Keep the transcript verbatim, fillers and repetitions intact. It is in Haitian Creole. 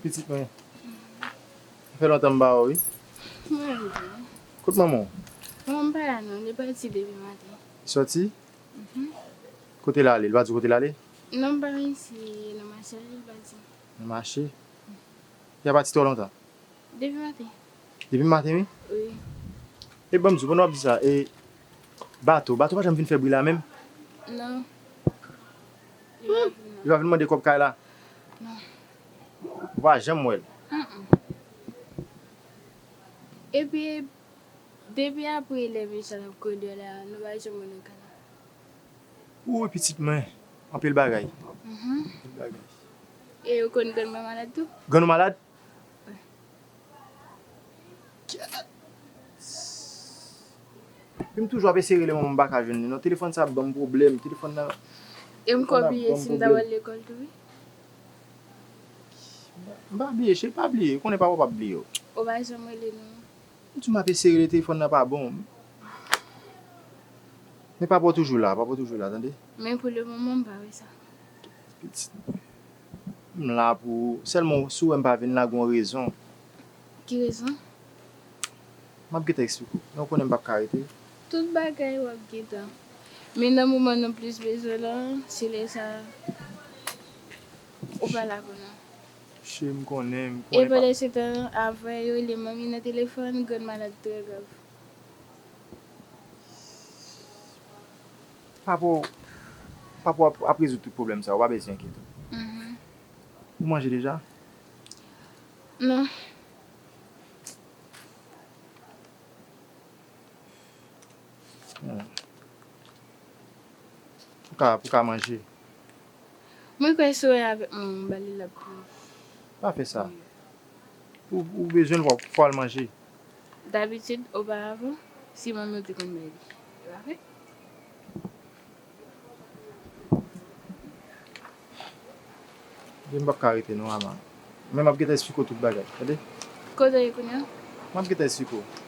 Pitit mwen. Sa fè lontan m pa wè w, wi. Mwen menm tou. Kot manman w? Manman m pa la non, li pati depi maten. Li sòti? Mhm. Kote l ale? Li pa di w kote l ale? Non, m pa konn si nan mache li pati. Nan mache? Li pa pati twò lontan? Depi maten. Depi maten, wi? Wi. E ban m di w, pandan w ap di sa, e bato, bato pa janm vin fè bri la menm? Non. Li pa vin non. Li pa vin mande kòb kay la? Non. Ou pa janm wè l? Mm-mm. Epi, depi apre lè Michel ap kouri la, nou pa janm wè nan kay la. Ou pitit mwen, anpil bagay. Mhm. Anpil bagay. E ou konn grann mwen malad tou? Grann ou malad? Wi. Epi m toujou ap eseye rele manman m, m pa ka jwenn li non. Telefòn sa ap ban m pwoblèm. Telefòn nan, e m telefòn nan ap bliye ban m si m ta pral lekòl tou, wi. M pa bliye, cheri, pa bliye. Ou konnen papa w p ap bliye w. Ou pa janm rele non. M di w m ap eseye rele, telefòn nan pa bon. Men papa w toujou la, papa w toujou la, tande. Men pou le moman, m pa wè sa. Pitit mwen. M la pou ou. Sèlman, si w wè m pa vin la, gon rezon. Ki rezon? M ap gentan eksplike w. Men w konnen m p ap ka rete. Tout bagay w ap gentan. Men nan moman nou plis bezwen lan, se lè sa ou pa la pou nou. Cheri, m konnen, m konnen. E pandan se tan, avè yo rele manmi nan telefòn, grann malad trè grav. Papa w, papa w ap, ap rezoud tout pwoblèm sa yo, ou pa bezwen enkyete w. Mhm. Ou manje deja? Non. Hmm. Pou ka, pou ka manje. Mwen kwè si w wè avèk mwen, m ba li l ap pran. Pa fè sa. Ou, ou bezwen l, fò, fò w al manje. Dabitid, oparavan, se manmi w te konn bay li. E pa vre? Ebyen, m p ap ka rete non, Ama. Men m ap gentan esplike w tout bagay, tande? Kote w ye kounye a? M ap gentan esplike w.